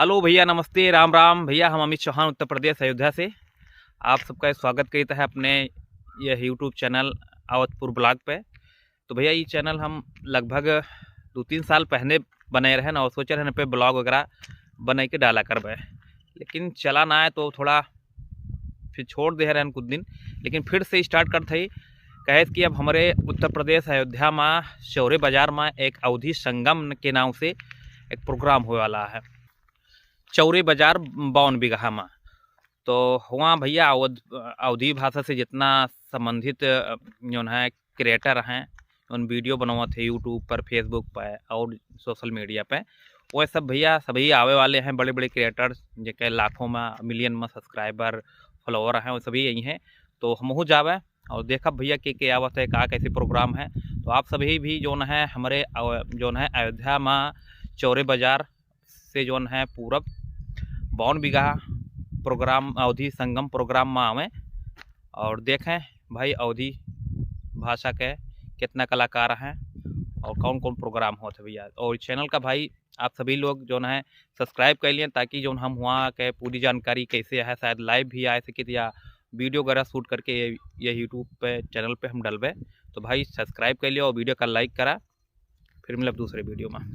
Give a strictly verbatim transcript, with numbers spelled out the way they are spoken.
हेलो भैया, नमस्ते, राम राम। भैया, हम अमित चौहान, उत्तर प्रदेश, अयोध्या से आप सबका स्वागत करता है अपने यह YouTube चैनल अवधपुर ब्लॉग पे। तो भैया, ये चैनल हम लगभग दो तीन साल पहले बनाए रहन और सोचे रहन पे ब्लॉग वगैरह बनाए के डाला करबे, लेकिन चला ना है, तो थोड़ा फिर छोड़ दे रहन कुछ दिन, लेकिन फिर से स्टार्ट करत हई। कहे कि अब हमरे उत्तर प्रदेश, अयोध्या में चौरे बाजार में एक अवधी संगम के नाम से एक प्रोग्राम होए वाला है, चौरे बाजार बावन बीघा में। तो हुआ भैया, अवध-, अवधी भाषा से जितना संबंधित, अ, जौन है, क्रिएटर हैं, उन वीडियो बनवत है YouTube पर, Facebook पर और सोशल मीडिया पे, वह सब भैया सभी आवे वाले हैं, बड़े बड़े क्रिएटर्स, जेके लाखों में, मिलियन में सब्सक्राइबर, फॉलोअर हैं, वो सभी यही हैं। तो हमहू जावे और देखब भैया के के आवत है, का कैसे प्रोग्राम है। तो आप सभी भी जौन है हमरे अव-, जौन है अयोध्या में चौरे बाजार से जौन है पूरब बावन बीघा प्रोग्राम, अवधी संगम प्रोग्राम में आवें और देखें भाई अवधी भाषा के कितना कलाकार हैं और कौन कौन प्रोग्राम होत है भैया। और चैनल का भाई आप सभी लोग जौन है सब्सक्राइब कर लिए, ताकि जौन हम हुआ के पूरी जानकारी कैसे है, शायद लाइव भी आ सकित या वीडियो वगैरह शूट करके ये, ये YouTube पे चैनल पे हम डलबे। तो भाई सब्सक्राइब कर लियो और वीडियो का लाइक करा। फिर मिलब दूसरे वीडियो में।